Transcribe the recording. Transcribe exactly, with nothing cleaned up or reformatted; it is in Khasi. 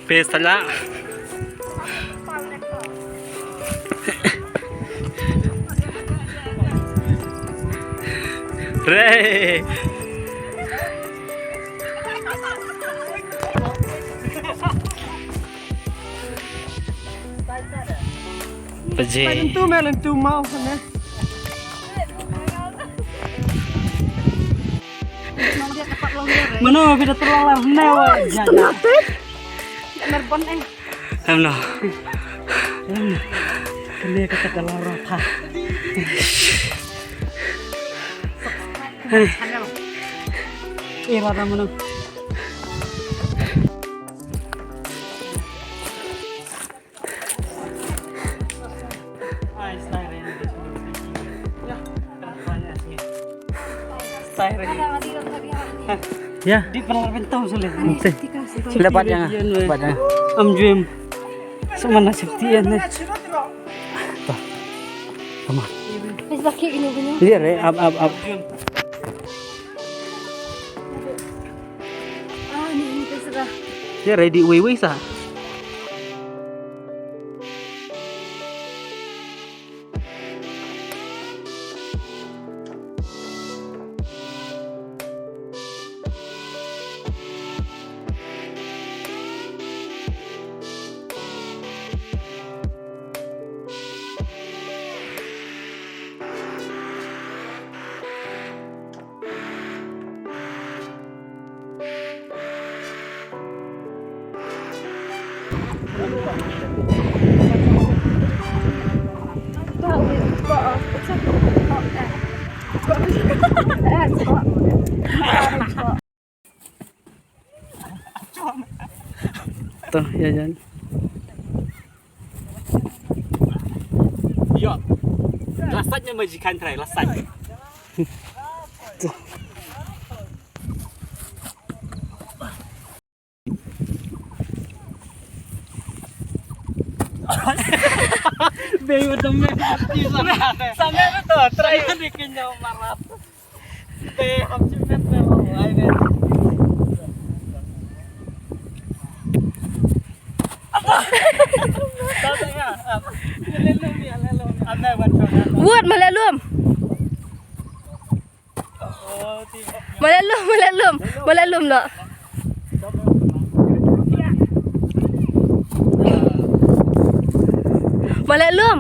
Pestala. Re. Paje. Paling tu mel tu mau sana. Mano bida terlalu ne wa jaja. Merbon eh. Em no. Em no. Kene kata kalau rata. Eh, rata mano. Ya. Di pernah bentang sulit. Lepas yang, lepas yang. Am juem. Semana safety ya ne. Tuh. Sama. Is laki ini punya. Iya re, up up up. Ah, ni ni terserah. Iya re, di wei wei sa. Tuh, ya, Jan. Yo. Lasat nya majikan trai, lasat. Tuh. Be udah me. Sampai betul, trai. Bikin jauh marah. Wut, malelum. Malelum, malelum. Malelum no. Malelum.